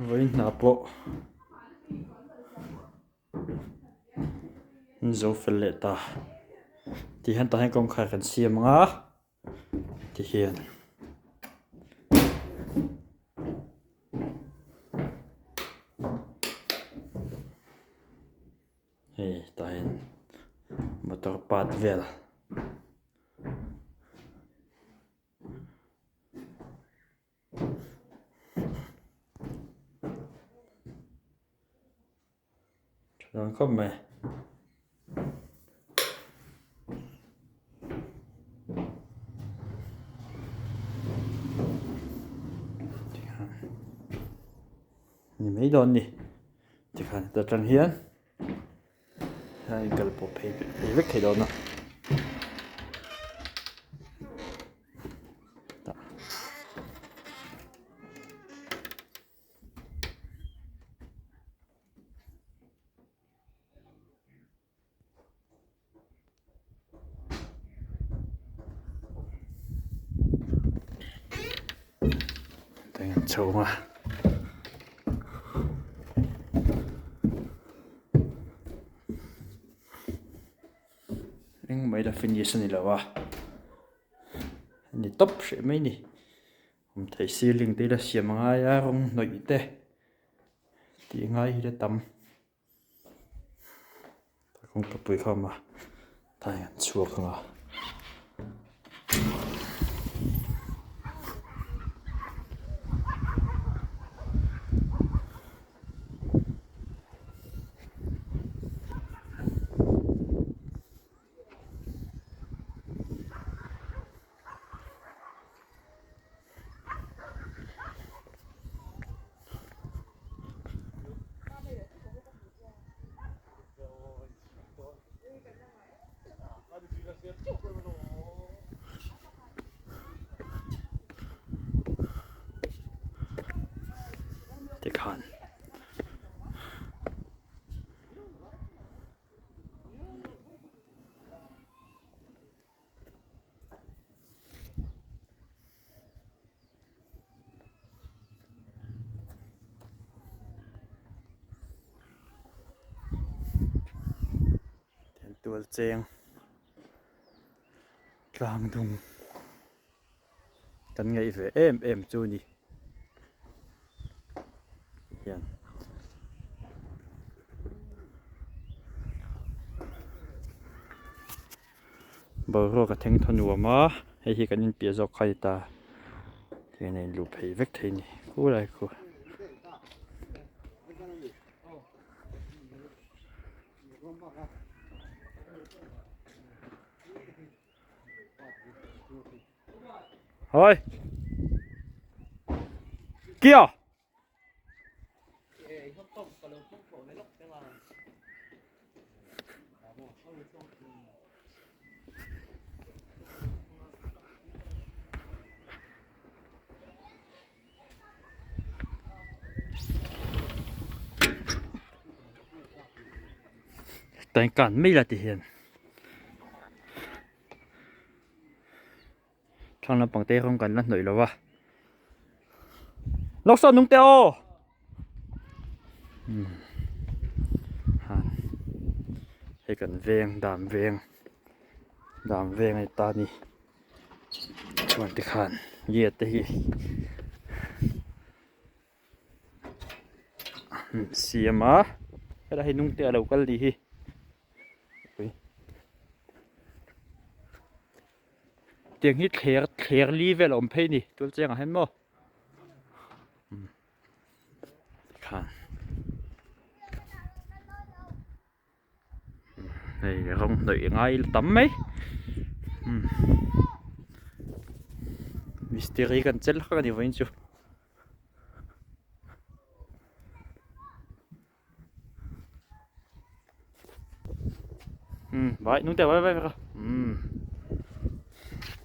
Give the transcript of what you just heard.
Vawiin hna pawh an zo fel leh ta. Tihian tah hian kawngkhar kan siam ang a tihian. Hei tah hian motor part vel. Tha dawn khawp mai. Ni mai dawn ni. Tikhan heta tang hian a inkal pawh phei phei vek thei dawn a. Chhung a. Engmah ila finish a ni lo a a ni tawp hreh mai a ni awm thei ceiling te ila siam a ngai a rawng hnawih te tih ngai hi la tam. Kawngka pui kha a awm a tah hian an chhuak ang a. Tikhan. Tual cheng tlang dung kan ngaih ve em em chu ni hian. Boruak a theng thaw nuam a hei hi kan inpiah zawk kha a ni ta tihian a inluh phei vek thei a ni khulai khu. Thôi. Kia. Tain kan mai la ti hian. Thlang lampang te rawng kan la hnawih lo va. Lawk sawn nung te aw. Han. Hei kan veng dam veng dam veng a ni ta ni. Chuan tikhan gate te hi siam a helai hi nung te a lo kal ni hi. Tiang hi thler thler li vel a awm phei a ni tual chengah hian maw tikhan hei rawng hnawih ngai la tam mai mistiri kan chel hlak a ni vawiin chu. Vai nung te vai vai vai.